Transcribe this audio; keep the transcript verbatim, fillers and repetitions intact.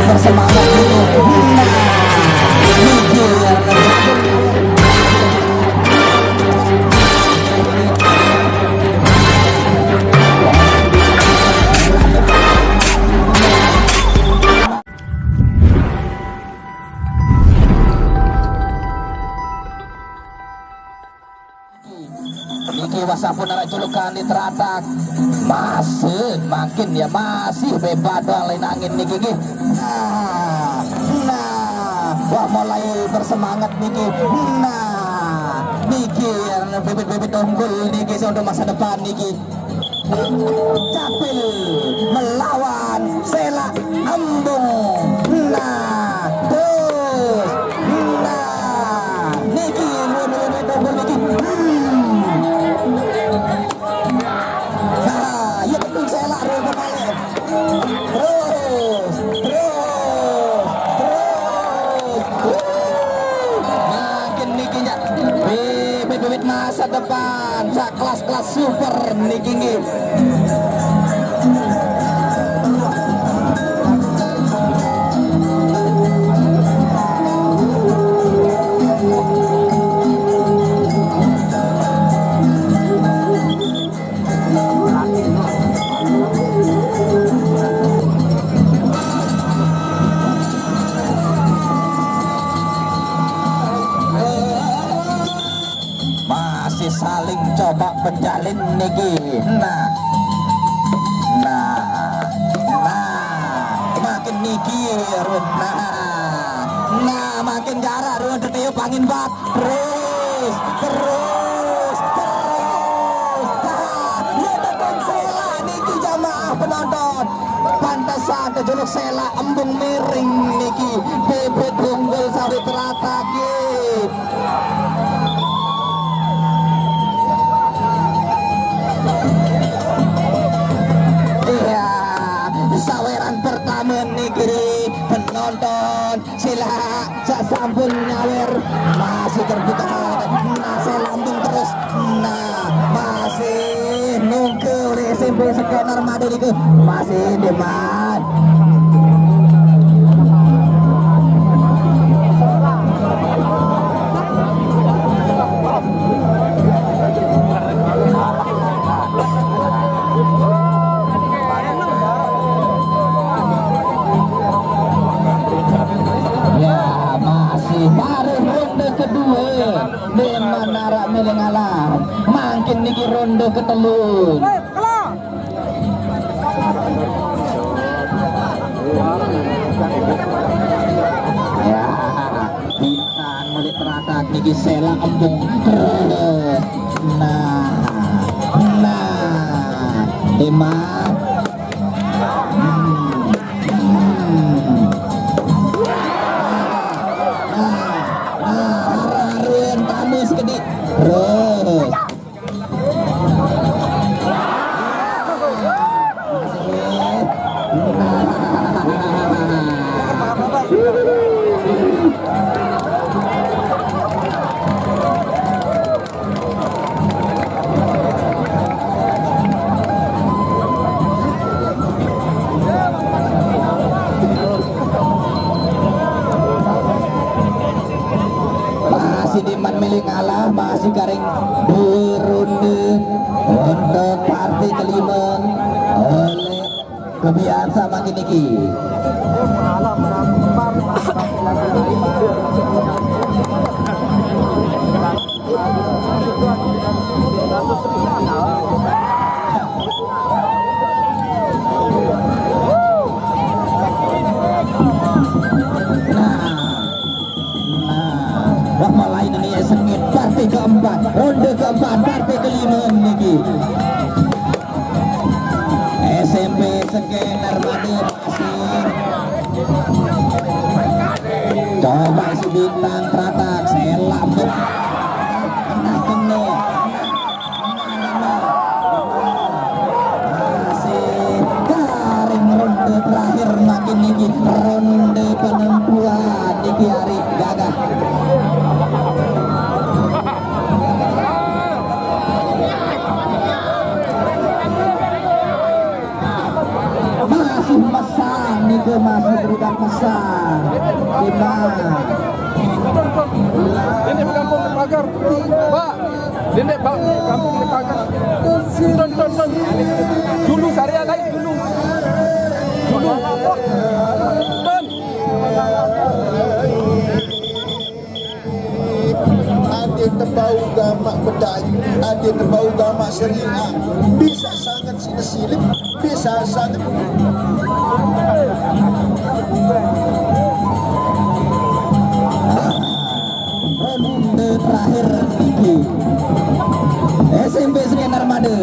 Bersemangat gitu. Nah, mikir. Niki wah sampun arah julukan di teratak. Masih makin ya, masih bebas doang lain angin niki nggih. Nah, nah, wah mulai bersemangat niki. Nah, niki bibit-bibit unggul niki untuk masa depan niki. Capil melawan Sela Embung. Nah, terus. Nah, niki, luar biasa, double niki. Hmm. Nah, iya betul Sela, luar biasa. Terus, terus, terus. Wuh. Makin niki ya. Bibit-bibit masa depan. Kelas-kelas super niki nggih. Masih saling coba menjalin niki. Nah. Nah. Nah. Makin niki. Nah. Nah, makin jarak run tetiup angin bat. Terus, terus, terus. Nah, ya betul Sela niki jamaah penonton. Pantesan kejuluk Sela Embung Miring niki bibit unggul sawit rata nggih. Iya, saweran pertama niki penonton Sela sasampun nyawer masih terbuka. Nah, Sela Embung terus. Nah, masih nunggu oleh S M P Skenar Made niku. Masih deman. Ya, masih baru ronde kedua. Deman arak milih ngalah. Mangkin niki ronde ketelu. Ya, bintang mulai teratak niki Sela Embung. Nah, nah, Deman. Hmm. Hmm. Nah, nah, hararuen tamu sekedik. Terus. Masih deman milih ngalah, masih garing dua ronde untuk partai kelima oleh kebiasa makin niki. Nah, nah, wah mulai ini ya sengit partai keempat, ronde keempat, partai kelima niki. S M P Skenar Made masih. Coba si Bintang Pratak, Sela Embung. Kena, kena. Masih garing ronde terakhir makin niki, ronde penentuan niki hari gagah. Masih mesam niki. Masih terikat mesra. Lima. Ini kampung pagar. Pak, ini Pak, kampung pagar. Tun, tun, tun. Dulu saya naik dulu. Dulu. Tun. Ade tebau gamaq Bedayuh, ade tebau gamaq Seriaq, bisa sanget silep-silep, bisa sanget. Ronde terakhir niki. S M P Seken Armada.